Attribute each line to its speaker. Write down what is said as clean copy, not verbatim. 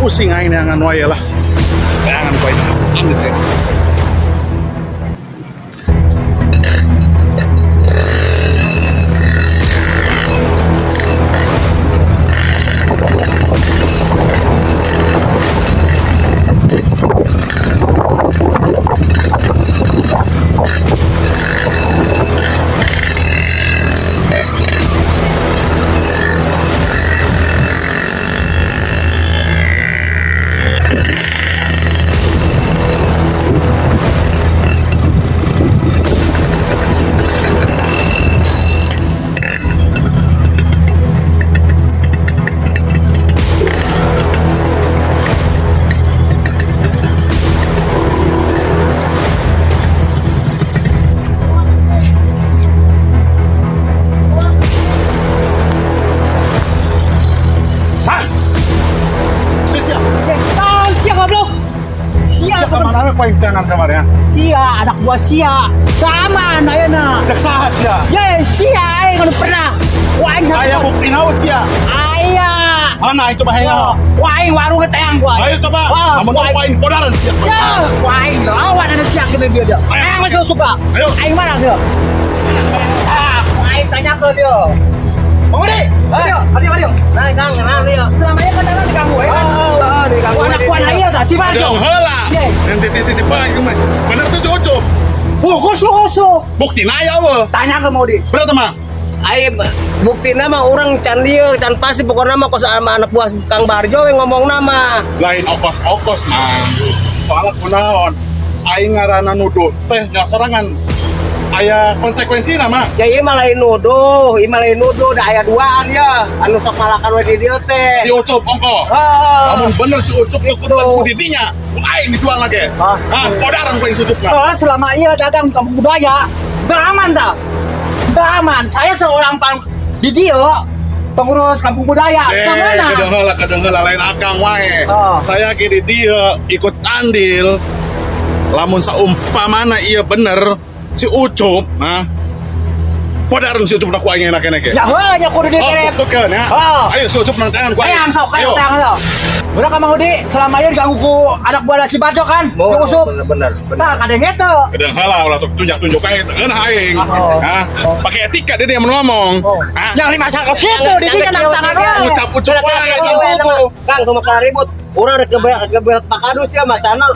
Speaker 1: Pusing aing neangan wae lah. Neangan wae. Anggeus we. Hah? Sia.
Speaker 2: Ah, sia goblok. Sia,
Speaker 1: Sia kemana we poing tangan kamarnya?
Speaker 2: Sia, anak buah sia. Sama ayeuna.
Speaker 1: Cek saha sia?
Speaker 2: Ye, sia aing anu pernah. Wah, aing
Speaker 1: Aya
Speaker 2: satu.
Speaker 1: bukti naon sia?
Speaker 2: Aya.
Speaker 1: Mana aing coba hayang?
Speaker 2: Wah, aing warung teang gua.
Speaker 1: Ayo coba.
Speaker 2: Wah,
Speaker 1: Lamun
Speaker 2: wah,
Speaker 1: aing podaran sia.
Speaker 2: Ya, wah, aing lawan ada sia kena dia dia.
Speaker 1: Ayo.
Speaker 2: Aing masih suka.
Speaker 1: Ayo.
Speaker 2: Aing mana dia? Ah, aing tanya ke dia. Bang Udi, ayo, ayo, ayo.
Speaker 3: Nah, Kang, kenal dia.
Speaker 2: Selama ini kan datang diganggu ya kan?
Speaker 3: Oh, oh, diganggu.
Speaker 2: Wah, anak buah aya tah si Barjo.
Speaker 1: Dong heula.
Speaker 2: Ye.
Speaker 1: Nanti titip aing mah. Bener tuh si Ucup.
Speaker 2: Wah, khusyuk.
Speaker 1: Buktina aya eueuh.
Speaker 2: Tanya ke Maudi.
Speaker 1: Bener teh mah?
Speaker 3: Ai buktina mah orang can lieu, can pasti pokoknya mah kos sama anak buah Kang Barjo yang ngomong nama.
Speaker 1: Lain okos-okos mah. Soalnya kunaon? Aing ngaranna nuduh teh nya sorangan aya konsekuensi mah.
Speaker 3: Ya ieu mah lain nuduh, ieu mah lain nuduh da aya duaan ya. Anu sok malakan we di dieu teh.
Speaker 1: Si Ucup ongko.
Speaker 3: Heeh.
Speaker 1: Lamun bener si Ucup
Speaker 3: Gitu.
Speaker 1: ikutan ku didinya, ku aing dijual lagi.
Speaker 2: Ah.
Speaker 1: Hah, podaran ku aing si Ucupna.
Speaker 2: Soalnya selama iya dagang di kampung budaya, gak aman dah. Gak aman. Saya seorang di dia pengurus kampung budaya.
Speaker 1: Eh,
Speaker 2: Gak mana?
Speaker 1: kedengeula lain akang wae.
Speaker 2: Oh.
Speaker 1: Saya ge di dieu ikut andil. Lamun saumpamana iya bener si Ucup, nah. Podaran si Ucup ku aing enak-enak ge.
Speaker 2: Ya heuh nya kudu
Speaker 1: Oh,
Speaker 2: diterep.
Speaker 1: buktikan ya.
Speaker 2: Oh.
Speaker 1: Ayo si Ucup nang tangan ku aing.
Speaker 2: Ayam sok,
Speaker 1: Ayo.
Speaker 2: ayam tangan sok. Udah kamu Udi, selama ini diganggu ku anak buah si Barjo kan? Si Usup.
Speaker 3: Bener bener. bener.
Speaker 2: Nah, kadang itu.
Speaker 1: Kadang halah ulah sok tunjuk-tunjuk aing teu ngeunah aing.
Speaker 2: Oh.
Speaker 1: Hah? Pakai etika dia yang ngomong. Hah?
Speaker 2: Yang lima ke situ, di dia nang tangan wae.
Speaker 1: Ucap-ucup wae.
Speaker 3: Kang, kumaha ribut. Urang rek gebel Pak Kadus ya macana.